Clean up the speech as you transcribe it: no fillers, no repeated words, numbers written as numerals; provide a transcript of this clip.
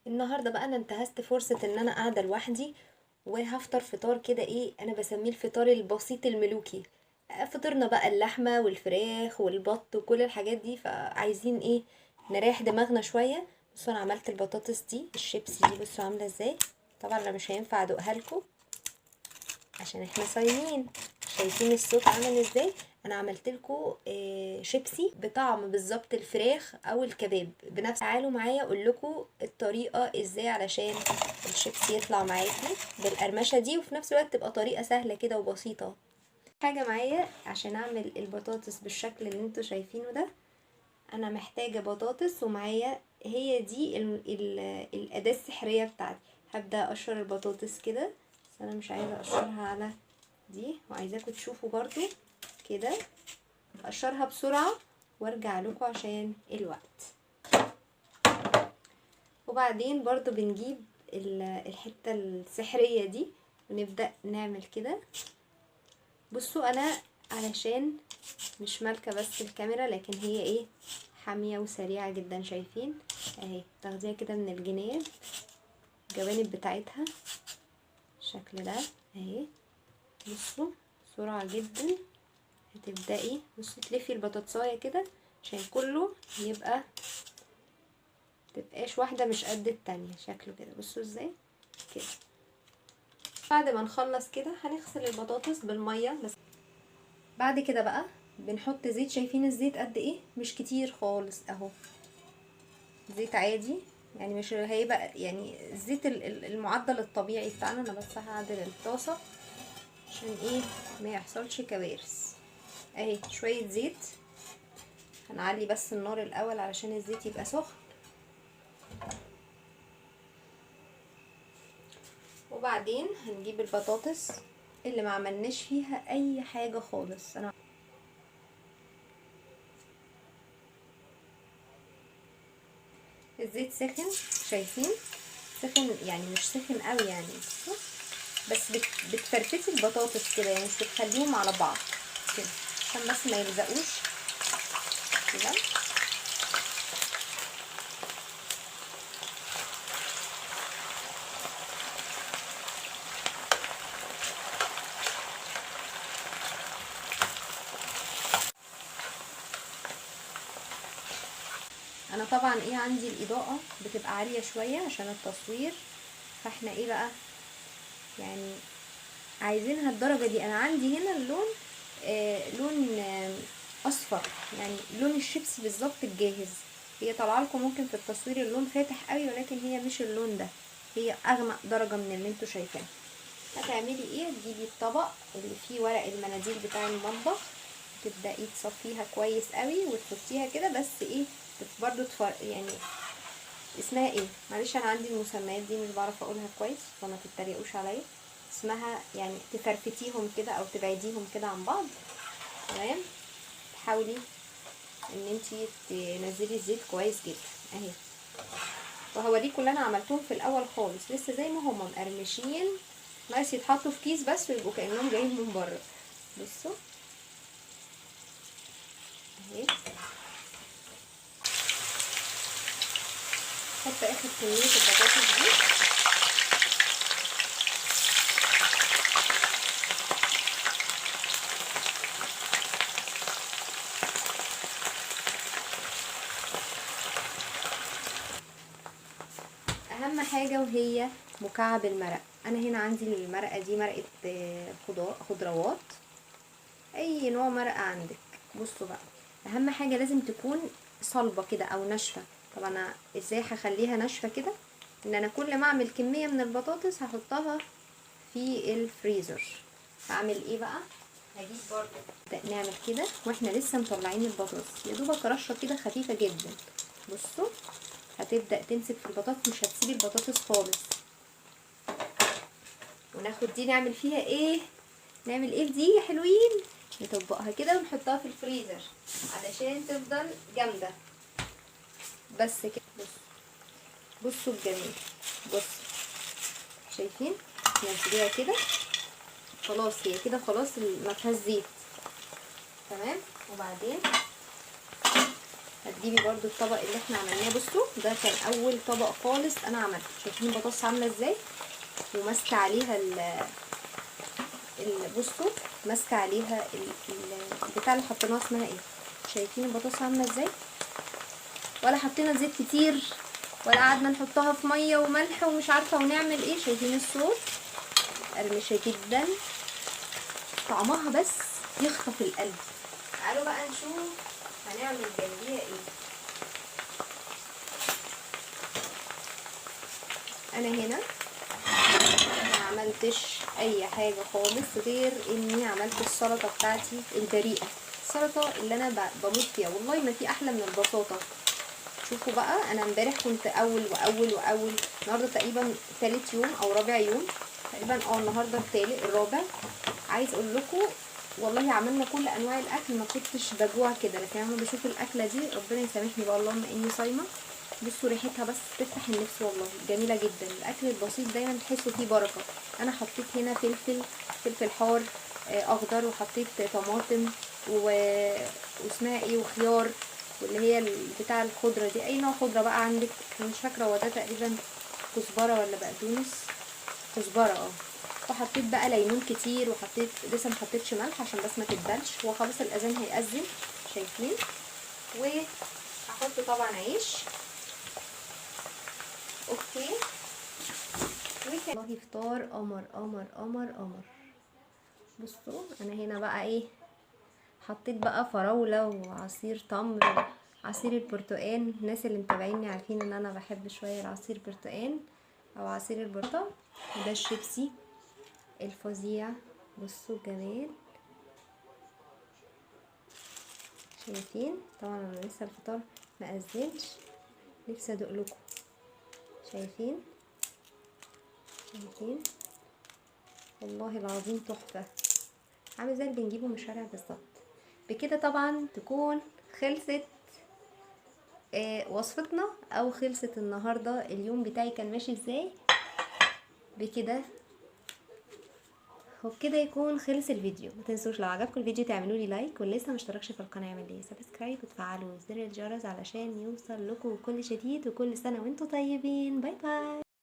النهارده بقى انا انتهزت فرصة ان انا قاعدة لوحدي وهفطر فطار كده، ايه انا بسميه الفطار البسيط الملوكي. فطرنا بقى اللحمة والفراخ والبط وكل الحاجات دي، فعايزين ايه نريح دماغنا شوية. بصوا انا عملت البطاطس دي الشيبسي دي، بصوا عامله ازاي. طبعا انا مش هينفع ادوقها لكم عشان احنا صايمين. شايفين الصوت عامل ازاي؟ انا عملت لكم شيبسي بطعم بالظبط الفراخ او الكباب بنفس. تعالوا معايا اقول لكم الطريقة ازاي علشان الشيبسي يطلع معاكي بالقرمشه دي، وفي نفس الوقت تبقى طريقه سهلة كده وبسيطة. حاجة معايا عشان اعمل البطاطس بالشكل اللي انتوا شايفينه ده، انا محتاجه بطاطس، ومعايا هي دي الاداة السحريه بتاعتي. هبدا اقشر البطاطس كده، بس انا مش عايزه اقشرها على دي، وعايزاكم تشوفوا برضو كده. اقشرها بسرعة وارجع لكم عشان الوقت. وبعدين برضو بنجيب الحتة السحريه دي ونبدا نعمل كده. بصوا انا علشان مش مالكه بس الكاميرا، لكن هي ايه حامية وسريعة جدا. شايفين اهي، تاخديها كده من الجناب، الجوانب بتاعتها الشكل ده اهي. بصوا بسرعة جدا هتبدأي بصوا تلفي البطاطسايه كده عشان كله يبقى متبقاش واحدة مش قد التانية، شكله كده. بصوا ازاي كده. بعد ما نخلص كده هنغسل البطاطس بالمية بس. بعد كده بقى بنحط زيت. شايفين الزيت قد ايه؟ مش كتير خالص اهو، زيت عادي يعني، مش هيبقى يعني الزيت المعدل الطبيعي بتاعنا. انا بس هعدل الطاسه عشان ايه ما يحصلش كوارث. اهي شوية زيت، هنعلي بس النار الاول علشان الزيت يبقى سخن. وبعدين هنجيب البطاطس اللي ما عملناش فيها اي حاجة خالص. انا الزيت سخن، شايفين سخن يعني مش سخن قوي يعني، بس بتفرفتي البطاطس كده يعني، مش بتخليهم على بعض كده عشان بس ما يلزقوش كده. انا طبعا ايه عندي الاضاءة بتبقى عالية شوية عشان التصوير، فاحنا ايه بقى يعني عايزينها الدرجة دي. انا عندي هنا اللون لون اصفر، يعني لون الشيبسي بالظبط الجاهز. هي طالعه لكم ممكن في التصوير اللون فاتح قوي، ولكن هي مش اللون ده، هي اغمق درجه من اللي انتوا شايفاه. هتعملي ايه؟ تجيبي الطبق اللي فيه ورق المناديل بتاع المطبخ، تبداي تصفيها كويس قوي وتحطيها كده، بس ايه برضو يعني اسمها ايه، معلش انا عندي المسميات دي مش بعرف اقولها كويس فما تتريقوش عليا. اسمها يعني تفرفتيهم كده او تبعديهم كده عن بعض، تمام. تحاولي ان انتي تنزلي الزيت كويس جدا اهي. وهوريكم اللي انا عملتهم في الاول خالص، لسه زي ما هما مقرمشين، ناقص يتحطوا في كيس بس ويبقوا كانهم جايين من بره. بصوا اهي، حط اخر كمية البطاطس دي. اهم حاجة وهي مكعب المرق. انا هنا عندي المرقه دي مرقه خضروات، اي نوع مرقه عندك. بصوا بقى، اهم حاجة لازم تكون صلبه كده او ناشفة. طب انا ازاي هخليها ناشفة كده؟ ان انا كل ما اعمل كمية من البطاطس هحطها في الفريزر. هعمل ايه بقى؟ هجيب برضو نعمل كده واحنا لسه مطلعين البطاطس، يا دوبك رشه كده خفيفة جدا. بصوا هتبدا تمسك في البطاطس، مش هتسيب البطاطس خالص. وناخد دي نعمل فيها ايه؟ نعمل ايه في دي يا حلوين؟ نطبقها كده ونحطها في الفريزر علشان تفضل جامدة بس كده. بصوا الجميل، بصوا شايفين؟ ننزليها كده خلاص، هي كده خلاص ما فيهاش زيت، تمام. وبعدين هتجيبي برده الطبق اللي احنا عملناه. بصوا ده كان اول طبق خالص انا عملته، شايفين البطاطس عامله ازاي وماسكه عليها بصوا ماسكه عليها البتاع اللي حطيناها اسمها ايه. شايفين البطاطس عامله ازاي؟ ولا حطينا زيت كتير ولا قعدنا نحطها في مية وملح ومش عارفه ونعمل ايه. شايفين الصوت؟ قرمشه جدا، طعمها بس يخطف القلب. تعالوا بقى نشوف هنعمل جنبيها ايه. انا هنا ما عملتش اي حاجة خالص غير اني عملت السلطة بتاعتي البريئة، السلطة اللي انا بموت فيها، والله ما في احلى من البساطة. شوفوا بقى، انا امبارح كنت اول واول واول، النهارده تقريبا ثالث يوم او رابع يوم تقريبا، النهارده الثالث الرابع. عايز اقول لكم والله عملنا كل انواع الاكل، ما كنتش بجوع كده، لكن انا بشوف الاكلة دي ربنا يسامحني بقى، اللهم اني صايمه. بصوا ريحتها بس تفتح النفس والله، جميلة جدا. الاكل البسيط دايما تحسوا فيه بركة. انا حطيت هنا فلفل حار اخضر، وحطيت طماطم واسمها ايه وخيار، واللي هي بتاع الخضرة دي، اي نوع خضرة بقى عندك، مش فاكره هو ده تقريبا كزبره ولا بقدونس، كزبره. وحطيت بقى ليمون كتير، وحطيت لسه ما حطيتش ملح عشان بس ما تتبلش، هو خلاص الاذان هيأذن شايفين. وهحط طبعا عيش. okay، والله فطار قمر قمر قمر قمر. بصوا انا هنا بقى ايه، حطيت بقى فراوله وعصير تمر، عصير البرتقال. الناس اللي متابعيني عارفين ان انا بحب شوية العصير برتقال او عصير البرتقال. وده الشيبسي الفظيع، بصوا الجمال، شايفين؟ طبعا انا لسه الفطار ما اذنش، نفسي ادوق لكم. شايفين؟ شايفين؟ والله العظيم تحفة، عامل زي اللي بنجيبه من الشارع بالظبط. بكده طبعا تكون خلصت وصفتنا، او خلصت النهارده اليوم بتاعي كان ماشي ازاي. بكده وبكده يكون خلص الفيديو. ما تنسوش لو عجبكم الفيديو تعملوا لي like، واللي لسه ما اشتركش في القناة يعمل لي subscribe وتفعلوا زر الجرس علشان يوصل لكم كل جديد. وكل سنة وانتم طيبين. bye bye.